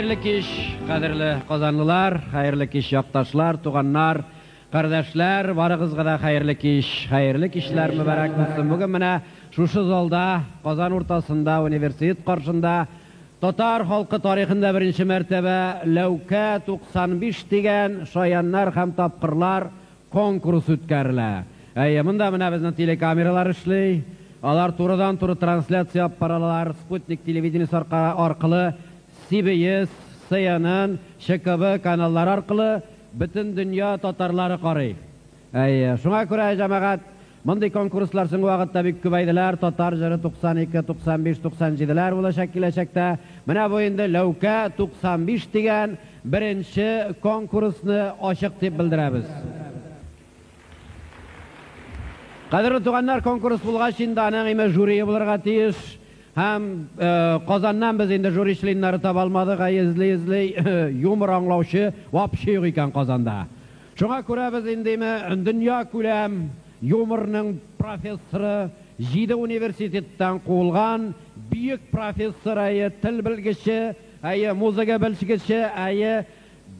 Хәерле кич, кадерле казанлылар, хәерле кич, якташлар, туганнар, кардәшләр, барыгызга да хәерле кич, хәерле кичләр мөбарәк булсын. Бүген менә шушы залда, Казан уртасында, университет каршында татар халкы тарихында беренче мәртәбә Ләүкә 95 дигән шаяннар һәм тапкырлар конкурс үткәрелә. Әйе, монда менә безнең телекамералар эшли. Алар турыдан-туры трансляция алып баралар. Спутник телевидениесе аркылы CBS, CNN, ЧКБ каналлары аркылы бөтен дөнья татарлары карый. Әйе, шуңа күрә, җәмәгать, мондый конкурслар соңгы вакытта бик күбәйделәр. Татар җыры 92, 95, 97-ләр булачак киләчәктә. Менә бу инде Ләүкә 95 дигән беренче конкурсны ачык дип белдерәбез. Кадерле туганнар, конкурс булгач инде аның име жюрие булырга тиеш. Һәм Казаннан без инде жюри членнары таба алмадык, әй эзли-эзли юмор аңлаучы вообще юк икән Казанда. Шуңа күрә без инде име дөнья күләм юморның профессоры, 7 университеттан куылган бөек профессор, әйе, тел белгече, әйе, музыка белгече, әйе,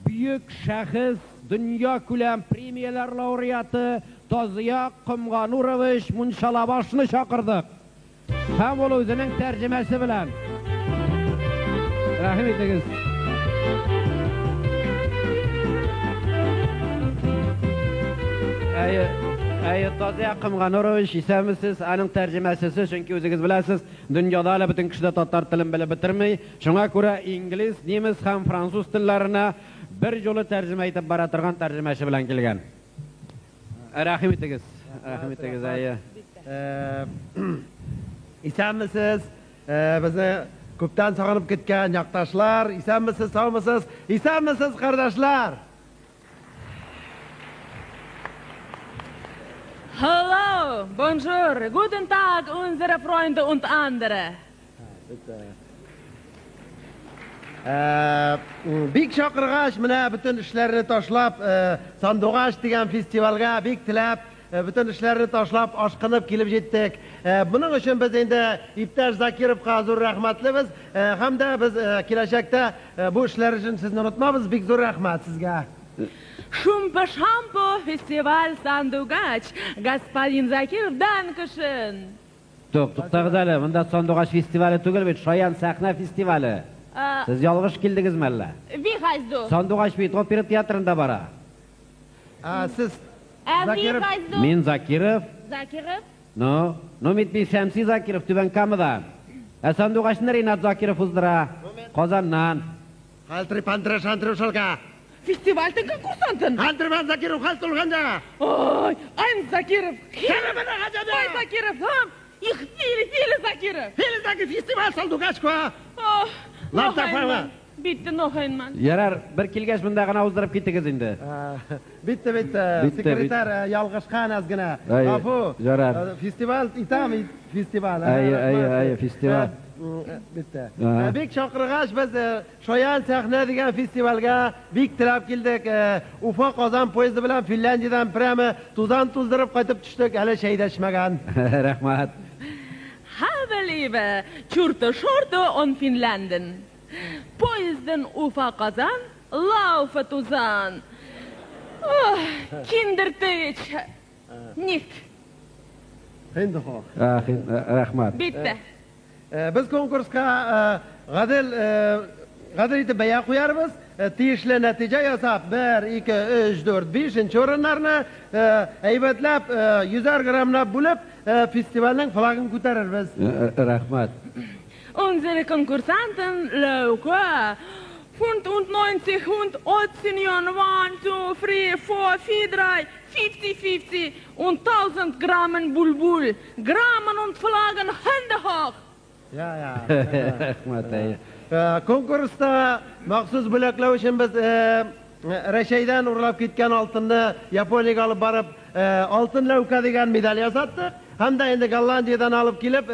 бөек шәхес, дөнья күләм премияләр лауреаты Тазыяк Комганурович Мунчалабашны чакырдык. Һәм ул үзенең тәрҗемәсе белән. Рәхим итегез. Әйе, әйе, Тазия Комганорович, исәнмесез. Аның тәрҗемәчесе, чөнки үзегез беләсез, дөньяда әле бөтен кеше дә татар телен белеп бетерми. Шуңа күрә инглиз, немец һәм француз телләренә бер юлы тәрҗемә итеп бара торган тәрҗемәче белән килгән. Рәхим итегез. Рәхим итегез, әйе. Исәнмесез, безне күптән сагынып көткән якташлар, исәнмесез, саумысыз, исәнмесез, кардәшләр! Hello, bonjour, guten Tag, unsere Freunde und andere. Бик чакыргач, менә бөтен эшләрне ташлап, Сандугач дигән фестивальгә бик теләп, бөтен эшләрне ташлап, ашкынып килеп җиттек. Моның өчен без инде иптәш Закировка зур рәхмәтлебез. Һәм дә без киләчәктә бу эшләр өчен сезне онытмабыз. Бик зур рәхмәт сезгә. Шумпо-шампо фестиваль Сандугач, господин Закиров, данкышын. Тук, туктагыз әле, монда Сандугач фестивале түгел бит, Шаян сәхнә фестивале. Сез ялгыш килдегезме әллә? Wie heißt du? Сандугач бит опера театрында бара. Сез Wie Закиров. heißt du? Мин Закиров. Закиров? Ну, ну мин бит Шәмси Закиров, Түбән Камадан. Ә Сандугачны Ринат Закиров уздыра. Казаннан. Халтри пантра шантри ушалка. Фестивальдә конкурсантын. Халтри Закиров хал тулганда. Ой, ein Закиров. Ой, Закиров, ха? Их, фили, фили Закиров. Фили Закиров фестиваль Сандугачка. Ох, Лапта фава. Битте нохайнман. Ярар, бер килгәч монда гына уздырып китегез инде. Битте, битте. Секретарь ялгышкан аз гына. Гафу. Ярар. Фестиваль итам фестиваль. Әйе, әйе, әйе, фестиваль. Битте. Бик чакыргач без Шаян сәхнә дигән фестивальгә бик теләп килдек. Уфа Казан поезды белән Финляндиядән прямо тузан туздырып кайтып төштек, әле чәй дә эчмәгән. Рәхмәт. Habe liebe, Чурты шорты он Финлянден. Поезден Уфа Казан, Лауфа Тузан. Киндертыч. Nicht. Хинде хо. Рәхмәт. Битте. Без конкурска гадел гадел итеп бәя куярбыз. Тиешле нәтиҗә ясап, 1, 2, 3, 4, 5 урыннарны әйбәтләп, 100 граммлап бүлеп, фестивальнең флагын күтәрербез. Рәхмәт. Unsere Konkursanten Lauka. 95 und 18, 1, 2, 3, 4, 4, 3, 50, 50 und 1000 Grammen Bulbul. Grammen und Flaggen, Hände hoch! Я, я. Рәхмәт, әйе. Конкурста махсус бүләкләү өчен без Рәчәйдән урлап киткән алтынны Япониягә алып барып, алтын ләүкә дигән медаль ясаттык. Һәм дә инде Голландиядән алып килеп,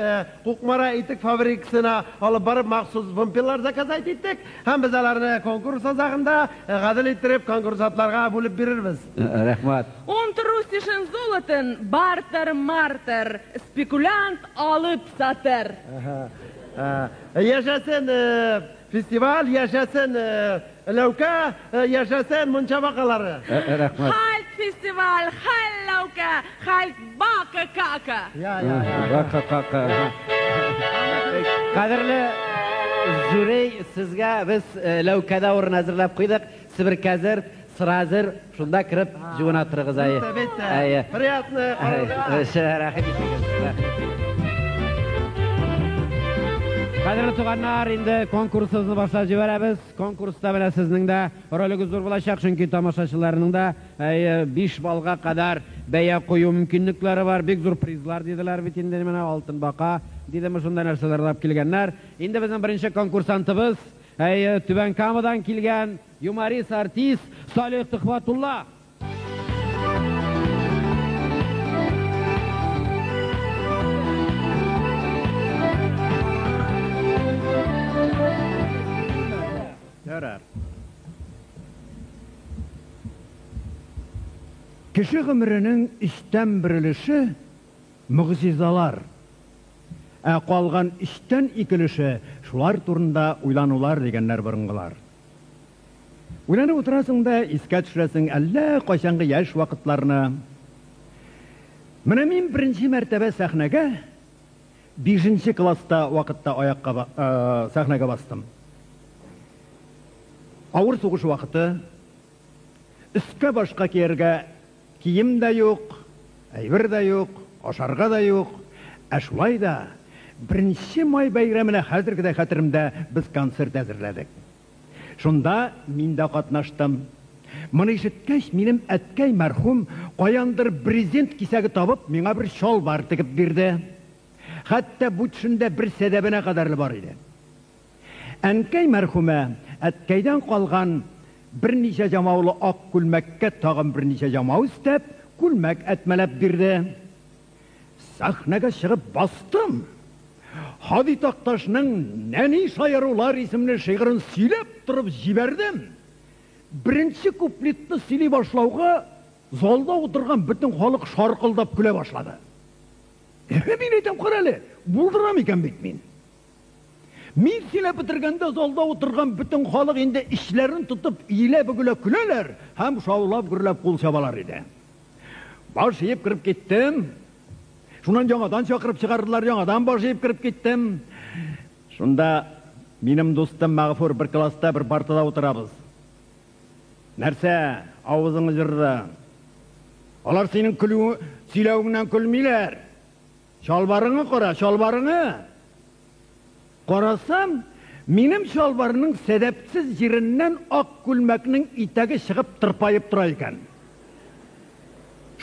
Кукмара итек фабрикасына алып барып, махсус вымпеллар заказать иттек. Һәм без аларны конкурс азагында гадел иттереп конкурсантларга бүлеп бирербез. Рәхмәт. Und russischen Золотен бартер-мартер, спекулянт алып сатыр. Яшәсен фестиваль, яшәсен Ләүкә, яшәсен мунча бакалары. Рәхмәт. Хальт фестиваль, халь Ләүкә, хальт бака кака. Я, я, я. Бака кака. Кадерле жюри, сезгә без Ләүкәдә урын әзерләп куйдык. Себерке әзер, сыра әзер. Шунда кереп җуына торыгыз, әйе. Бетте, бетте. Әйе. Приятно карарга. Рәхим итегез. Кадерле туганнар, инде конкурсыбызны башлап җибәрәбез. Конкурста менә сезнең дә ролегез зур булачак, чөнки тамашачыларның да 5 баллга кадәр бәя кую мөмкинлекләре бар. Бик зур призлар диделәр бит инде менә алтын бака дидеме, шунда нәрсәләр алып килгәннәр. Инде безнең беренче конкурсантыбыз, Түбән Камадан килгән юморист артист Салих Төхвәтулла. Ярар. Кеше гомеренең өчтән бер өлеше могҗизалар, ә калган өчтән ике өлеше шулар турында уйланулар дигәннәр борынгылар. Уйланып утырасың да, искә төшерәсең әллә кайчангы яшь вакытларны. Менә мин беренче мәртәбә сәхнәгә бишенче класста вакытта аякка сәхнәгә бастым. Авыр сугыш вакыты, өскә башка кияргә кием дә юк, әйбер дә юк, ашарга да юк. Ә шулай да беренче май бәйрәменә хәзерге дә хәтеремдә без концерт әзерләдек. Шунда мин дә катнаштым. Моны ишеткәч, минем әткәй мәрхүм каяндыр брезент кисәге табып, миңа бер чалбар тегеп бирде. Хәтта бу төшендә бер сәдәбенә кадәрле бар иде. Әнкәй мәрхүмә әткәйдән калган берничә җамаулы ак күлмәккә тагын берничә җамау өстәп, күлмәк әтмәләп бирде. Сәхнәгә чыгып бастым. Һади Такташның Нәни шаярулар исемле шигырен сөйләп торып җибәрдем. Беренче куплетны сөйли башлауга залда утырган бөтен халык шаркылдап көлә башлады. Мин әйтәм, кара әле, булдырам икән бит мин. Мин сөйләп бетергәндә залда утырган бөтен халык инде эчләрен тотып иелә-бөгелә көләләр һәм шаулап-гөрләп кул чабалар иде. Баш иеп кереп киттем. Шуннан яңадан чакырып чыгардылар, яңадан баш иеп кереп киттем. Шунда минем дустым Мәгъфур бер класста, бер партада утырабыз. Нәрсә, авызың җырды? Алар синең көлү, сөйләвеңнән көлмиләр. Чалбарыңны кара, чалбарыңны. Карасам, минем чалбарның сәдәпсез җиреннән ак күлмәкнең итәге чыгып тырпаеп тора икән.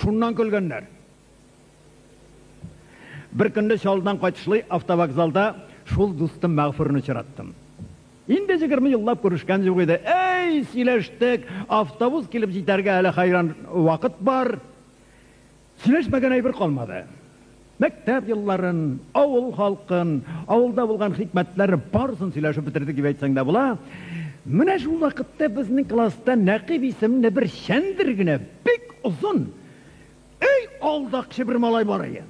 Шуннан көлгәннәр. Бер көнне Чаллыдан кайтышлый автовокзалда шул дустым Мәгъфурны очраттым. Инде 20 еллап күрешкән юк иде. Әй, сөйләштек, автобус килеп җитәргә әле хәйран вакыт бар. Сөйләшмәгән әйбер калмады. Мәктәп елларын, авыл халкын, авылда булган хикмәтләрне барысын сөйләшеп бетердек дип әйтсәң дә була. Менә шул вакытта безнең класста Нәкыйп исемле бер чәндер генә, бик озын, эй, алдакчы бер малай бар иде.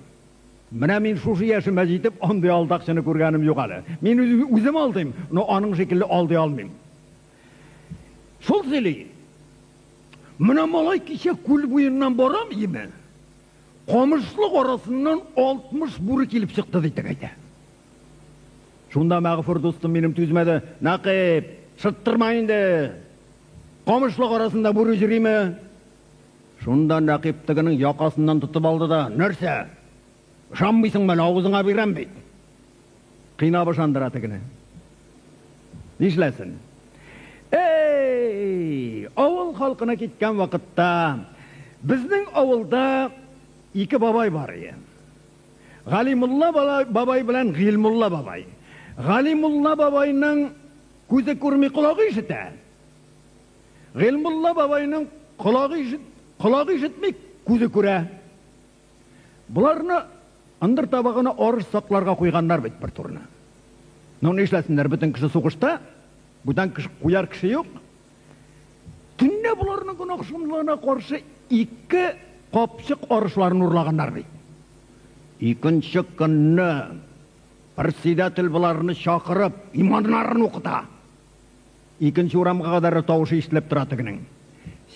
Менә мин шушы яшемә җитеп, андый алдакчыны күргәнем юк әле. Мин үзем алдыйм, но аның шикелле алдый алмыйм. Шул сөйли. Менә малай кичә күл буеннан барам име? Камышлык арасыннан 60 бүре килеп чыкты дип әйтә. Шунда Мәгъфур дустым минем түзмәде. Нәкыйп, шыттырма инде. Камышлык арасында бүре йөриме? Шунда Нәкыйп тегенең якасыннан тотып алды да, нәрсә? Ышанмыйсыңмы әле, авызыңа бирәм бит. Кыйнап ышандыра тегене. Нишләсен? Эй, авыл халкына киткән вакытта безнең авылда ике бабай бар иде. Галимулла бабай белән Гыйльмулла бабай. Галимулла бабайның күзе күрми, колагы ишетә. Гыйльмулла бабайның колагы ишетми, күзе күрә. Боларны ындыр табагына арыш сакларга куйганнар бит бер турны. Ну, нишләсеннәр, бөтен кеше сугышта, бүтән кеше куяр кеше юк. Төнлә боларның гөнаһ шомлыгына каршы ике капчык арышларын урлаганнар бит. Икенче көнне председатель боларны чакырып, иманнарын укыта. Икенче урамга кадәр тавышы ишетелеп тора тегенең.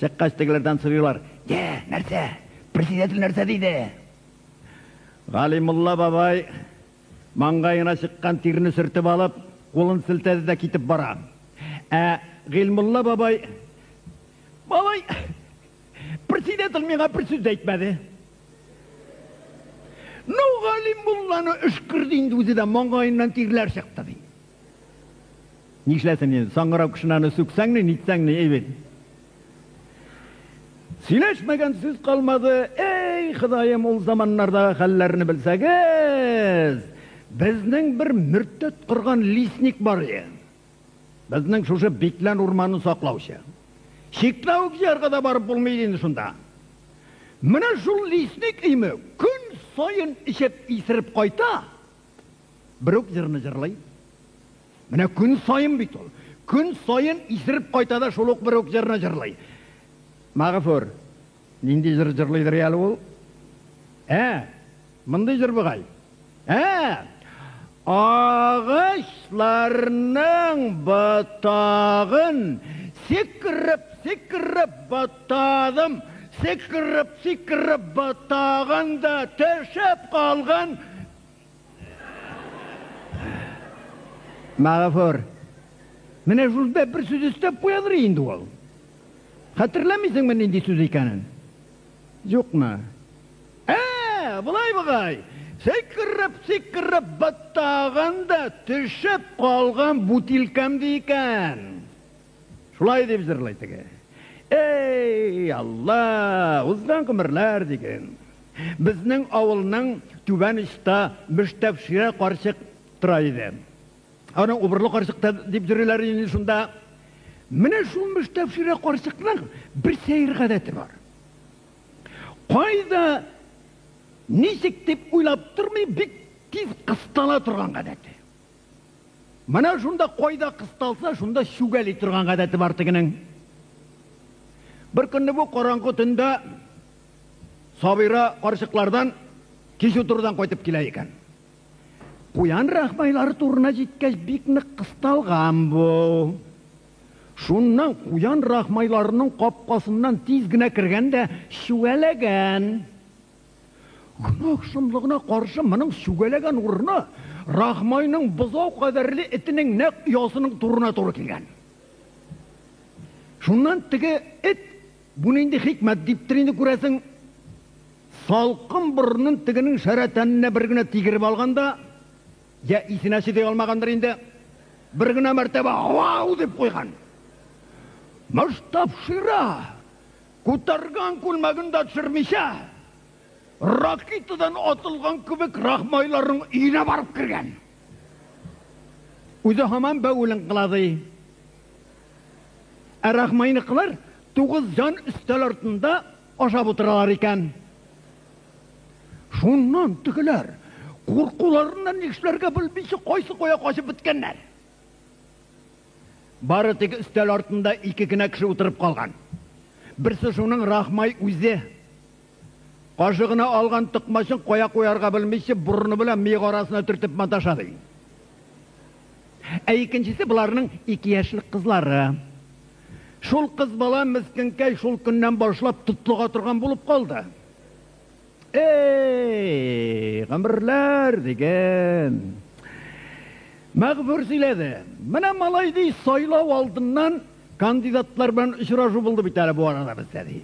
Чыккач тегеләрдән сорыйлар, Йә, нәрсә? Председатель нәрсә диде? Галимулла бабай маңгаена чыккан тирне сөртеп алып, кулын селтәде дә китеп бара. Ә Гыйльмулла бабай, Малай, председатель миңа бер сүз дә әйтмәде. Ну, Галимулланы өшкерде инде үзе дә, маңгаеннан тирләр чыкты, ди. Нишләсен инде, саңгырау кешене аны сүксәң ни, нитсәң ни, әй бит. Сөйләшмәгән сүз калмады. Эй, Ходаем, ул заманнардагы хәлләрне белсәгез! Безнең бер мөртәт корган лесник бар иде. Безнең шушы Биклән урманын саклаучы. Чикләвек җыярга да барып булмый иде инде шунда. Менә шул лесник өйме көн саен эчеп исереп кайта, бер үк җырны җырлый. Менә көн саен бит ул. Көн саен исереп кайта да шул ук бер үк җырны җырлый. Мәгъфүр, нинди җыр җырлыйдыр әле ул? Ә, мондый җыр бугай. Ә! Агачларның ботагын сикереп-сикереп ботадым, сикереп-сикереп ботагын да төшеп калган. Мәгафур, менә шунда бер сүз өстәп куядыр инде ул. Хәтерләмисеңме нинди сүз икәнен? Юкмы? Ә, болай бугай! Сикереп-сикереп ботагын да төшеп калган бутилкәм ди икән. Шулай дип җырлый теге. Эй, Алла, узган гомерләр диген. Безнең авылның түбән очта Мөштәфширә карчык тора иде. Аны убырлы карчык та дип йөриләр инде шунда. Менә шул Мөштәфширә карчыкның бер сәер гадәте бар. Кайда, ничек дип уйлап тормый, бик тиз кыстала торган гадәте. Менә шунда кайда кысталса, шунда чүгәли торган гадәте бар тегенең. Бер көнне бу караңгы төндә Сабира карчыклардан кич утырудан кайтып килә икән. Куян Рахмайлары турына җиткәч, бик нык кысталган бу. Шуннан Куян Рахмайларының капкасыннан тиз генә кергән дә чүгәләгән. Гөнаһ шомлыгына каршы моның чүгәләгән урыны Рахмайның бозау кадәрле этенең нәкъ оясының турына туры килгән. Шуннан теге эт Бу нинди хикмәт диптер инде, күрәсең. Салкын борынын тегенең шәрә тәненә бер генә тигереп алган да, йә исенә чыдый алмагандыр инде, бер генә мәртәбә Вау! дип куйган. Мостабшира, күтәргән күлмәген дә төшермичә, ракетадан атылган кебек Рахмайларның өенә барып кергән. Үзе һаман бәвелен кыла, ди. Ә Рахмайныкылар тугыз җан өстәл артында ашап утыралар икән. Шуннан тегеләр, куркуларыннан нишләргә белмичә, кайсы кая качып беткәннәр. Бары тик өстәл артында ике генә кеше утырып калган. Берсе шуның Рахмай үзе. Кашыгына алган токмачын кая куярга белмичә, борыны белән мыек арасына төртеп маташа, ди. Ә икенчесе боларның ике яшьлек кызлары. Шул кыз бала мескенкәй шул көннән башлап тотлыга торган булып калды. Эй, гомерләр диген. Мәгъфүр сөйләде. Менә малай ди, сайлау алдыннан кандидатлар белән очрашу булды бит әле бу арада бездә ди.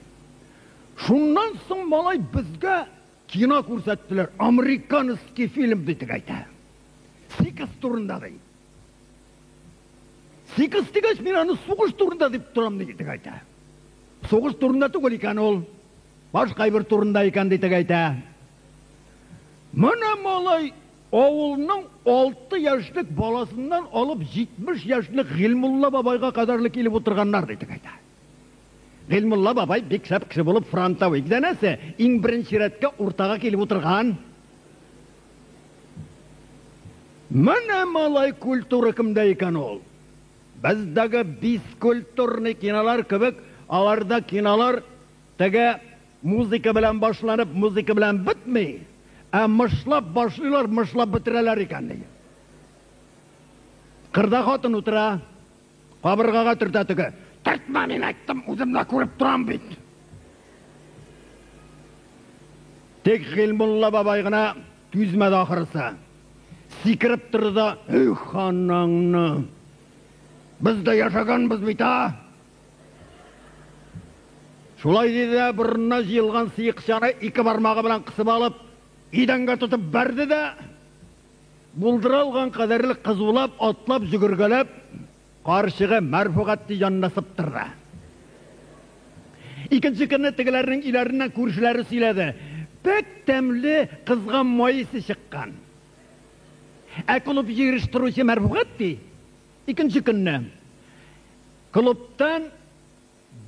Шуннан соң малай безгә кино күрсәттеләр, американский фильм ди дип әйтә. Сикс турында ди. Сикс дигәч, мин аны сугыш турында дип торам ди дип әйтә. Сугыш турында түгел икән ул. Башка бер турында икән ди дип әйтә. Менә малай авылның 6 яшьлек баласыннан алып 70 яшьлек Гыйльмулла бабайга кадәрле килеп утырганнар ди дип әйтә. Гыйльмулла бабай бик шәп кеше булып фронтовик дәнәсе, иң беренче рәткә уртага килеп утырган. Менә малай культура кемдә икән ул? Бездәге бескультурный кинолар кебек, аларда кинолар теге музыка белән башланып, музыка белән бетми, ә мышлап башлыйлар, мышлап бетерәләр икән, ди. Кырда хатын утыра. Кабыргага төртә теге. Төртмә, мин әйттем, үзем дә күреп торам бит. Тик Гыйльмулла бабай гына түзмәде ахрысы. Сикереп торды да, Эх, анаңны! Без дә яшәгәнбез бит, а! Шулай диде дә, борынына җыелган сыекчаны ике бармагы белән кысып алып, идәнгә тотып бәрде дә, булдыра алган кадәрле кызулап, атлап, йөгергәләп, карчыгы Мәрфугатти янына сыптырды. Икенче көнне тегеләрнең өйләреннән күршеләре сөйләде. Бик тәмле кызган май исе чыккан. Ә клуб җыештыручы Мәрфугатти икенче көнне клубтан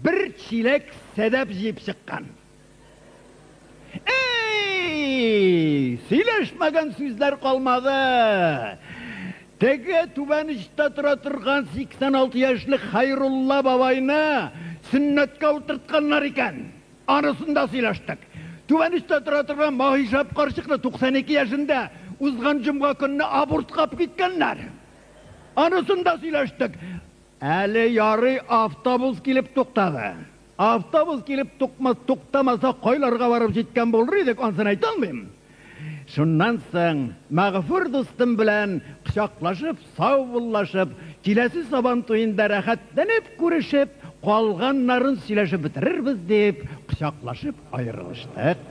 бер чиләк сәдәп җыеп чыккан. Эй! Сөйләшмәгән сүзләр калмады. Теге түбән очта тора торган 86 яшьлек Хәйрулла бабайны сөннәткә утыртканнар икән. Анысын да сөйләштек. Түбән очта тора торган Маһишап карчыкны 92 яшендә узган җомга көнне абортка алып киткәннәр. Анысын да сөйләштек. Әле ярый автобус килеп туктады. Автобус килеп тукмас, туктамаса, кайларга барып җиткән булыр идек, ансын әйтә алмыйм. Шуннан соң Мәгъфүр дустым белән кочаклашып, саубуллашып, киләсе Сабан туенда рәхәтләнеп күрешеп, калганнарын сөйләшеп бетерербез дип, кочаклашып аерылыштык.